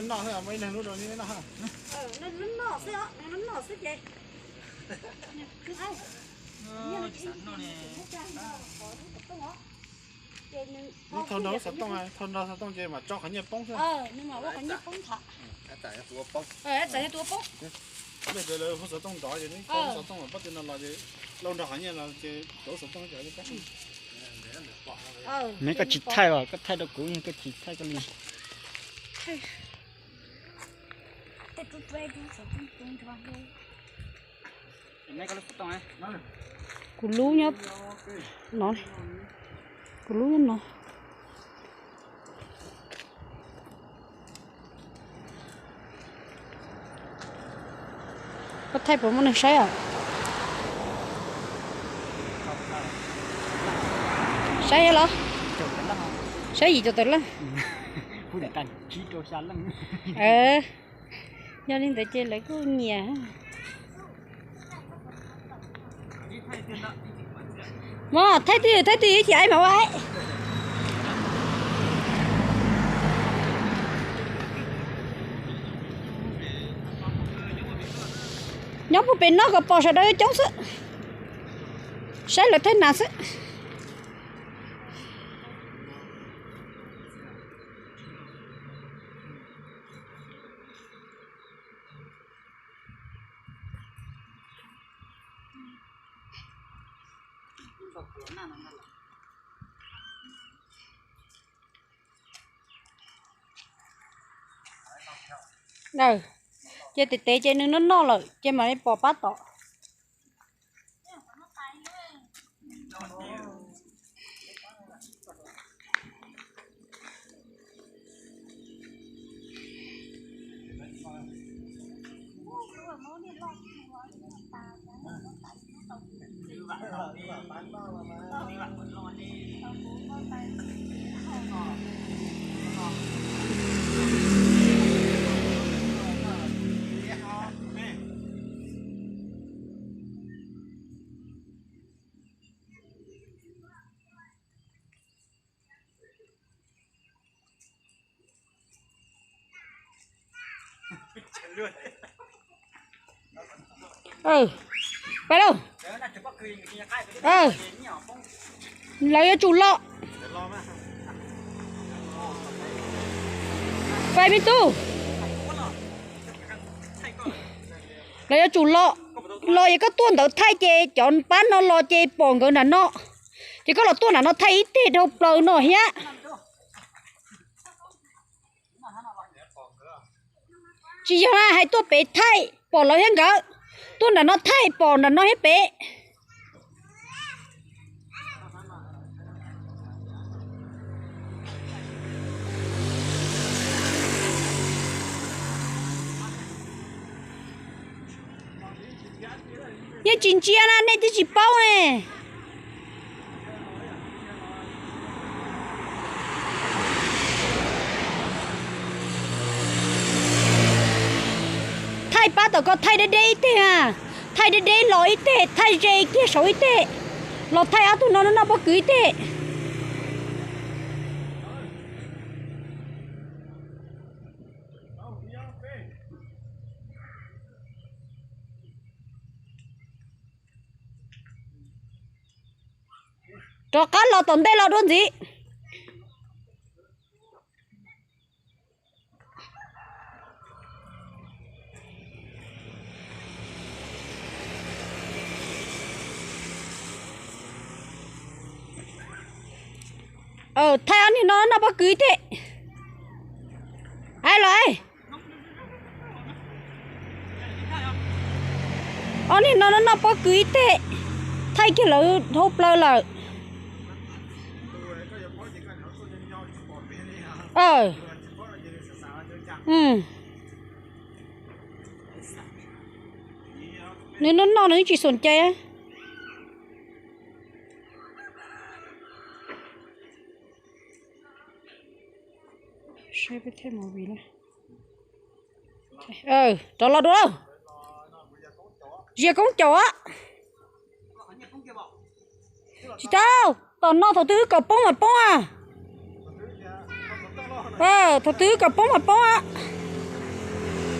Noj xwb, muaj ib leeg lub rau noj. Noj xwb ces neb thau nrog xov tooj, thau nrog xov tooj ces mam tso qhov nyiaj poob xwb. Neb ces lawv hu xov tooj nrov ces neb thau xov tooj nrov ces pab ti no los ces lauj nrog qhov nyiaj los ces rau xov tooj ces pab. Neb koj tsis thaij os, koj thaij rau kuv, koj tsis thaij koj li. Kuv lub nyob no, kuv lub nyob no. Koj thaij puas muaj neeg saib os? Saib los? Saib yim caum tawm leej. Yog li ntawd ces lawv kuj nyiam. Mog, thaij twj ywm, thaij twj ywm ib chim ai mas ua. Nyob puag pem no kom pom sawv daws coob xwb. Saib lawv thaij nas xwb. Ces tes tes ces nws noj noj lawm ces mam li pom pab tom. Pais lauj. Lawv yuav tsum los. Pais me tub. Lawv yuav tsum los. Los es koj tuaj ntawd thaij ces cov pab no los ces pom nkawd nram no. Ces koj los tuaj nram no thaij ib teg dhau plaws no thiab. Tsis yog na, hais tuaj pem thaij pom lawv thiab nkawd, tuaj nram no thaij pom nram no thiab pem. Yeej tsis ntsia na, nej twb tsis paub ne. Thaij pab tom ko thaij deb deb ib teg na, thaij deb deb los ib teg, thaij ze kiag saud ib teg, los thaij ob tug no noj pob kws ib teg. Rov qab los tom ntej los dua ntxiv. Thaij ob niag no noj pob kws ib teg. Ai los, ob niag no noj pob kws ib teg, thaij kiag lawv dhau plaws lawm. Nws noj noj nws tsis xom cai. Rov los dua lauj. Zia koob caum a. Tsis tau, tom no thaum twg wb kom poob mas poob a. Thaum twg wb kom poob mas poob a.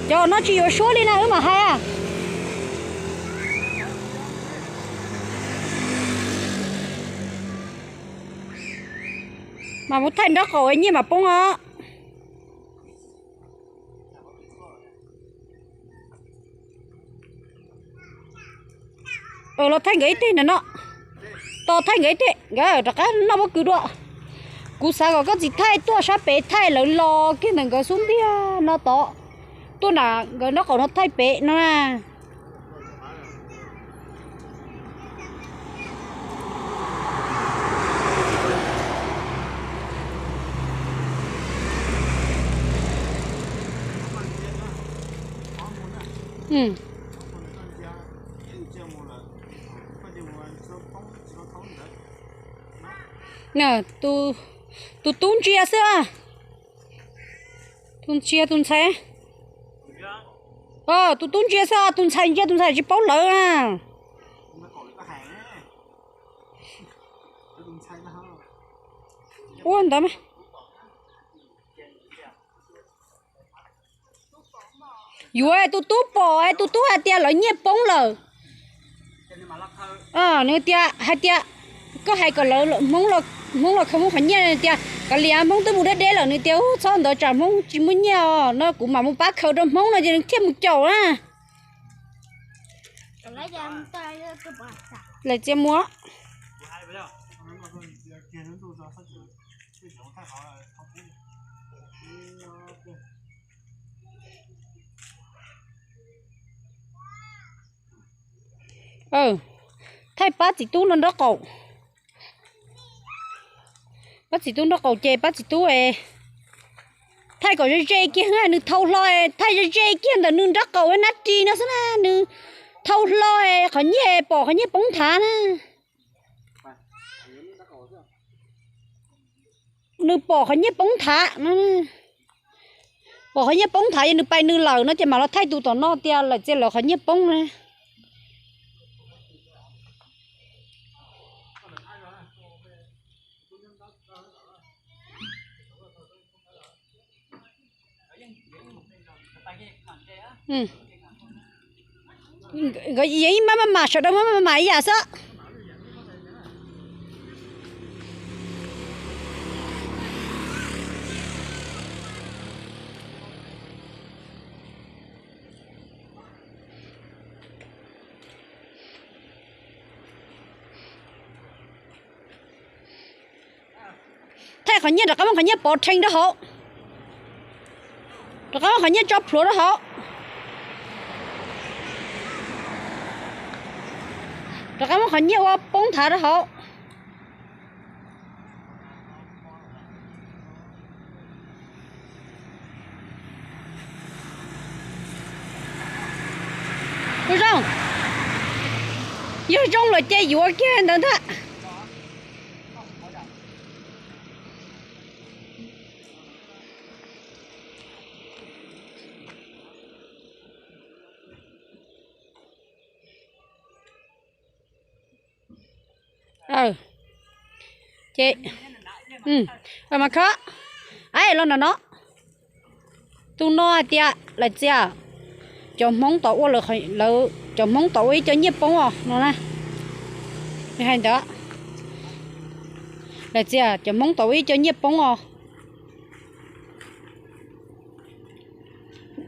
Cov no tsis yuav suab li na wb mam hais. Mas mus thaij nraub qaum nyiaj mam poob os. Los thaij nkawd ib teg ntawm no. Tos thaij nkawd ib teg, nkawd rov qab noj pob kws dua. Kuv xav kom koj txiv thaij tuaj sab pem, thaij lawv los kiag ntawm nkawd xub ntiag no tod, tuaj nram nkawd nraub qaum no thaij pem no na. Tus tub ntsia xwb. Tus ntsia tus ntxhais. Tus tub ntsia xwb, tus ntxhais ntsia tus ntxhais tsis paub lawv na. Ua ntawd mas. Yuav tus tub pom, tus tub hais tias lawv nyiaj poob lawm. Nws tias, hais tias, koj hais kom lawv, Hmoob los khaws Hmoob qhov nyiaj, nws tias kav liam, Hmoob twb mus deb deb lawm. Nws tias, ub, txhob ntawd tsam Hmoob tsis muaj nyiaj os, no kuv mam mus pab khaws rau Hmoob no ces nws thiaj mus caum na. Lawv txiav muag. Thaij pab txiv tub no nraub qaum. Pab txiv tub nraub qaum ces pab txiv tub thaij kom ze ze kiag, nws thau hlo, thaij ze ze kiag ntawm nws nraub qaum nab ris no xwb na, nws thau hlo qhov nyiaj, pom qhov nyiaj poob nthav na. Nws pom qhov nyiaj poob nthav, pom qhov nyiaj poob nthav ces nws pais nws lawm no ces mam los thaij tus tom no tias lawv txiav lawv qhov nyiaj poob na. Nkawd yeej maj maj mam, sawv daws maj maj mam ib yam xwb. Thaij qhov nyiaj, rov qab muab qhov nyiaj pov rhees rau hauv. Rov qab muab qhov nyiaj tso plhuav rau hauv. Rov qab muab qhov nyiaj ua poob nthav rau hauv. Kuv zoo, yog zoo lawm ces yuav kiag ntawd ntag. Ces, mas khov, los nram no. Tus no hais tias lawv txiav, cov Hmoob tod ua lawv, cov Hmoob tod ua ib co nyiaj poob os no na. Hais ntawd, lawv txiav cov Hmoob tod ua ib co nyiaj poob os.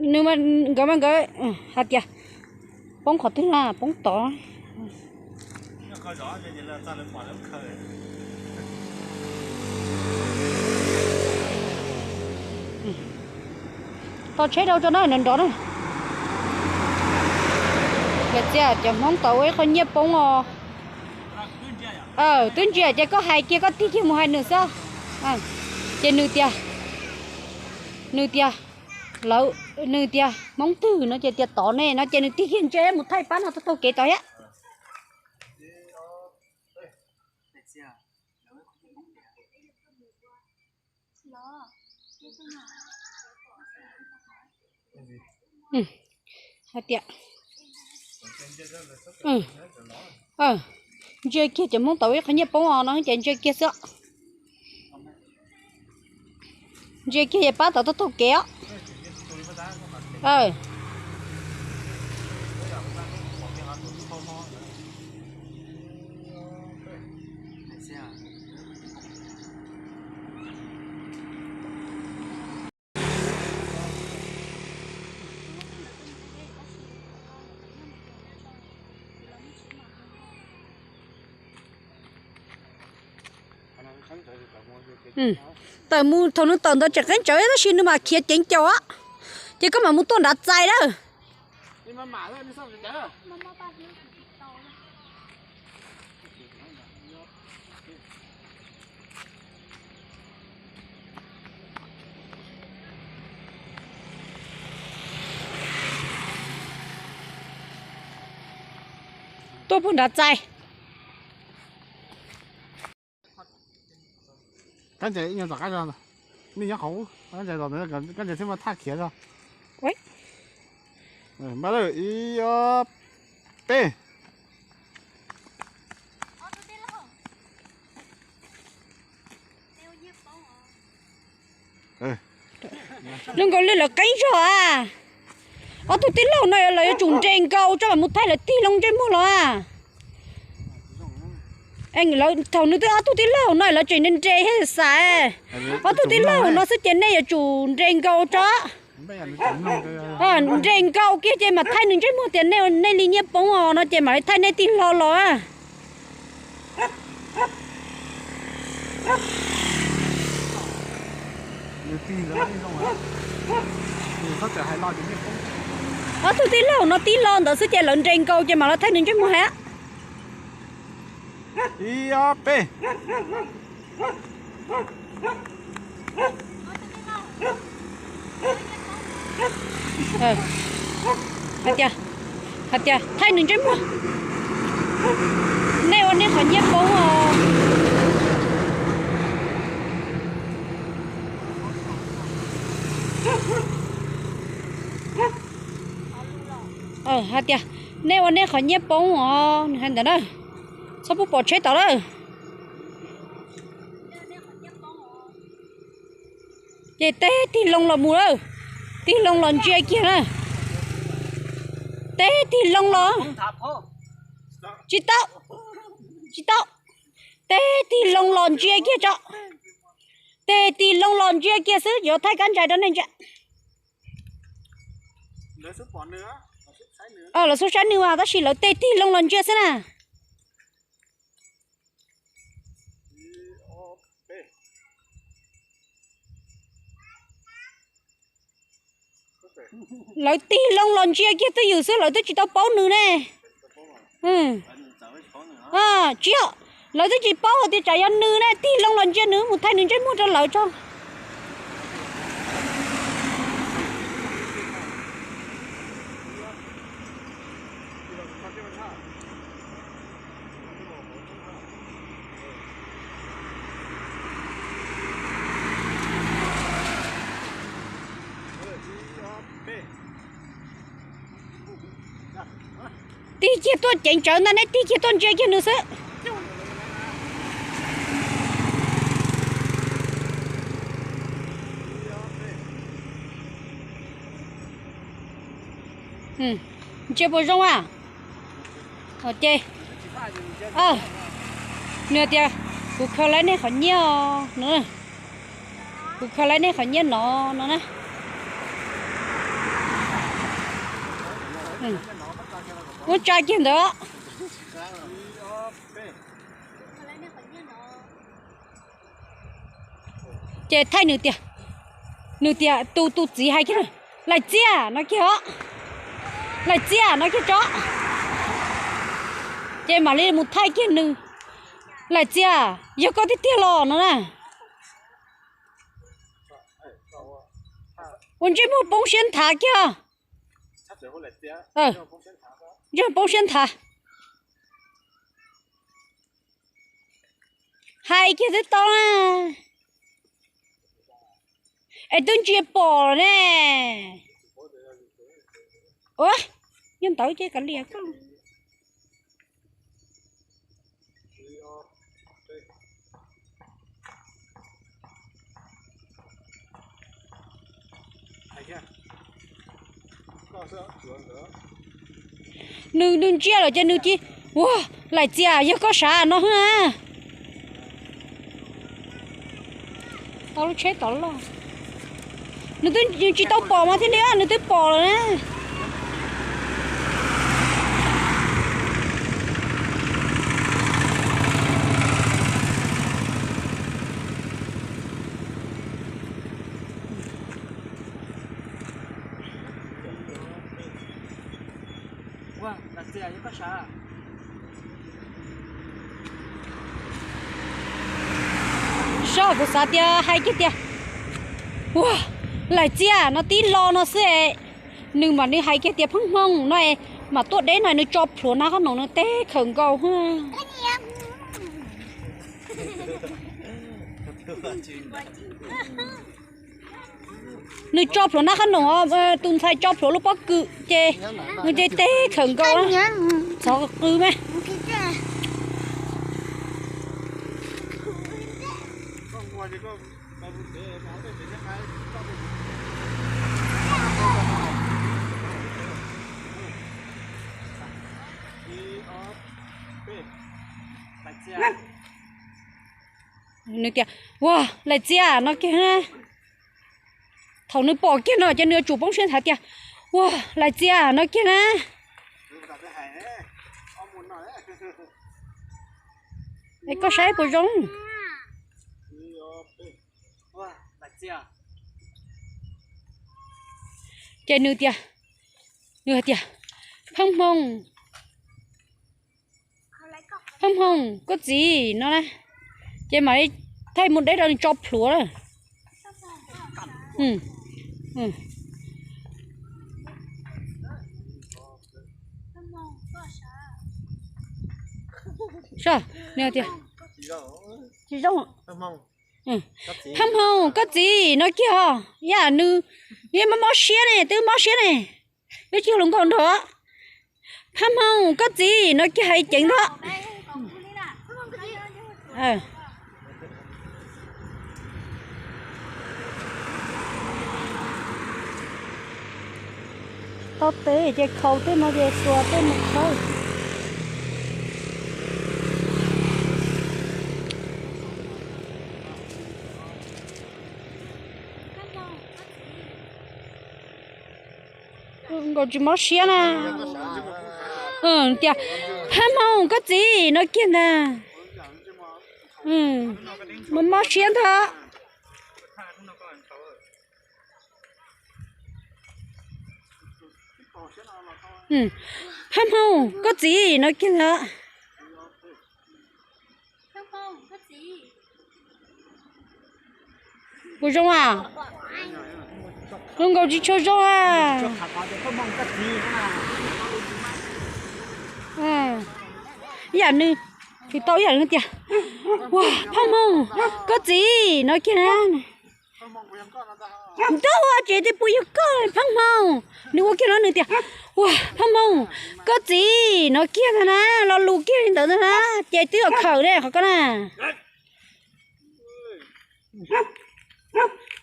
Nws, nkawd mas nkawd hais tias poob qhov twg na, poob tod. Tos tsheb rau tso na, nrov nrov na. Lawv txiav cov Hmoob tod ua ib qho nyiaj poob os. Twb ntsia ces koj hais kiag, koj tig kiag mus hais nws xwb. Ces nws tias, nws tias, lawv, nws tias Hmoob twg no ces tias tod ne no ces nws tig kiag ntsia mus thaij pab no taug taug kev tod thiab. Hais tias, Ntsia kiag cov Hmoob tau ib qho nyiaj poob os no ces ntsia kiag xwb. Ntsia kiag es pab tau taug taug kev os. Tawm mus thaum nws tawm ntawd tseem qeeb tsawv tab sis nws mam khiav ceev caus, ces koj mam mus tuaj nrad txais lawm. Tuaj puag nrad txais. Kab ncaws ib nyuag tom qab, nej nyob qhov ub, kab ncaws tom ntawd, kab ncaws thiaj muaj thaj khiav tso. Npaj lawm, ib, ob, peb. Zoo nkaus li lawv qeeb zog a. Ob tug tij laug no lawv yuav tsum nres nkaus tso mam mus thaij lawv tig loo ntsej muag los a. Thaum nws twb ob tug tij laug no lawv tseem nres nres thiab xav. Ob tug tij laug no xwb ces nej yuav tsum nres nkaus tso. Nres nkaus kiag ces mam thaij nws ntsej muag tias nej li nyiaj poob os no ces mam li thaij nej tig hlo los. Ob tug tij laug no tig hlo ntawd xwb ces lawv nres nkaus ces mam los thaij nws ntsej muag hais. Ib, ob, peb. Hais tias, hais tias thaij nws ntsej muag. Nej ua nej qhov nyiaj poob os. Hais tias nej ua nej qhov nyiaj poob os, nws hais ntawd na. Txhob pub pom tsheb tod lawm. Ces teb tig loo los mus lawm, tig loo los ntsia kiag na. Teb tig loo los, tsis tau, tsis tau. Teb tig loo los ntsia kiag tso. Teb tig loo los ntsia kiag xwb, yuav thaij kab ntsais rau nej ntsia. Lawv xub saib nws mas tab sis lawv teb tig loo los ntsia xwb na. Lawv tig loo los ntsia kiag twj ywm xwb, lawv twb tsis tau paub nws ne. Tsis yog, lawv twb tsis paub hais tias tsam yog nws ne, tig loo los ntsia nws mus thaij nws ntsej muag rau lawv tso. Tig kiag tuaj ceev tsawv ntag, nej tig kiag tuaj ntsia kiag nws xwb. Ntsia puas zoo a? Ces nws tias kuv khaws lawm nej qhov nyiaj no, kuv khaws lawm nej qhov nyiaj no no na. Muab tsa kiag ntawd. Ces thaij nws tias, nws tias tus tus txiv hais kiag, Laim Txiaj no kiag os, Laim Txiaj no kiag tso. Ces mam li mus thaij kiag nws, Laim Txiaj, yog koj tiag tiag los no na. Ua ntsej muag poob siab nthav kiag. Ntsej muag poob siab nthav. Hais kiag twb tau na. Es twb ntsia pom ne. Ua, yog ntawd ces kav liam koj. Nws, nws ntsia lawm ces nws cia, ua, Laim Txias, yog koj sav no hwb. Tau lub tsheb tod loj. Nws twb, nws tsis tau pom mas thiaj li, nws twb pom lawm na. Saib, kuv xav tias hais kiag tias, ua, Laim Txias no tib lo no xwb es, nws mas nws hais kiag tias Pheej Hmoo no es, mas tuaj deb no nws tso plhuav hnab qhob noom no teb khawm nkaus. Nws tso plhuav hnab qhob noom, tus ntxhais tso plhuav lub pob kws ces nws ces teb khawm nkaus. Txhob qw mas. Nws tias, ua, Laim Txias no kiag na. Thaum nws pom kiag no ces nws yuav tsum poob siab nthav tias, ua, Laim Txias no kiag na. Es koj saib puas zoo? Ces nws tias, nws hais tias, Pheej Hmoo, Pheej Hmoo, koj txiv no na. Ces mam li thaij mus deb rau nws tso plhuav lawm. Saib, nws tias, tsis zoo. Phab Hmoo, koj txiv no kiag os, yam nws, nws mob mob siab ne, twb mob siab ne, twb tsis yog hluas nkauj nrog. Phab Hmoo, koj txiv no kiag hais ceev ntag. Tau tes ces khaus tej no ces xuas tej mus khawb. Nkaus tsis mob siab na. Tias, Phab Hmoo, koj txiv no kiag ntag. Mob mob siab ntag. Phab Hmoo, koj txiv no kiag ntag. Puas zoo a? Zoo nkaus tsis tshua zoo a. Yam nws, tsis tau yam nws tias, ua, Phab Hmoo, koj txiv no kiag na. Ntag ua ces twb puas yog koj, Phab Hmoo. Nws ua kiag no nws tias, ua, Phab Hmoo, koj txiv no kiag ntag na, lo lus kiag li ntawd ntag na, ces twb yog khawm ne qhov ko na.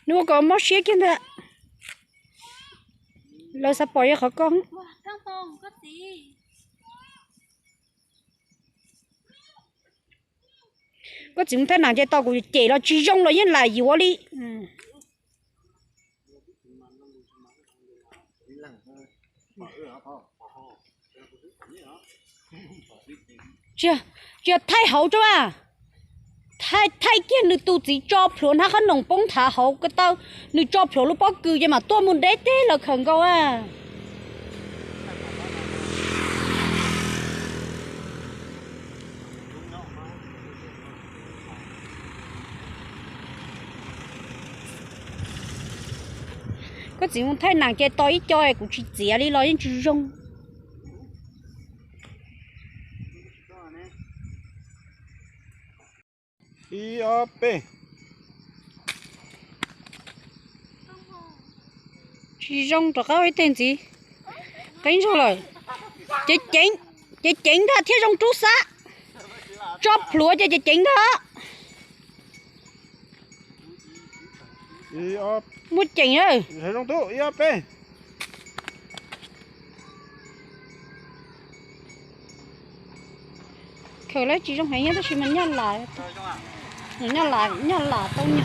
Nws ua kom mob siab kiag ntag. Lawv xav pom yog qhov ko. Koj txiv mus thaj nam ces tau kuv cem los tsis zoo los yeej lam yuav li. Tsis yog thaij hauv tso a. Thaij, thaij kiag nws tus txiv tso plhuav hnab qhob noom poob nthav hauv ko taw, nws tso plhuav lub pob kws ces mam tuaj mus deb teb lawv khawm nkaus a. Koj txiv mus thaij nam ces tos ib co es kuv tsis txiav li los yeej tsis zoo. Ib ob peb. Tsis zoo rov qab ib teg ntxiv. Qeeb zog lawm. Ceev ceev, ceev ceev ntag thiaj zoo rub xab. Tso plhuav ces ceev ceev ntag. Muaj ceem. Ib ob peb. Khaws lawv tsis zoo heev nyob tab sis mas nyaj lam, nyaj lam, nyaj lam tau nyo.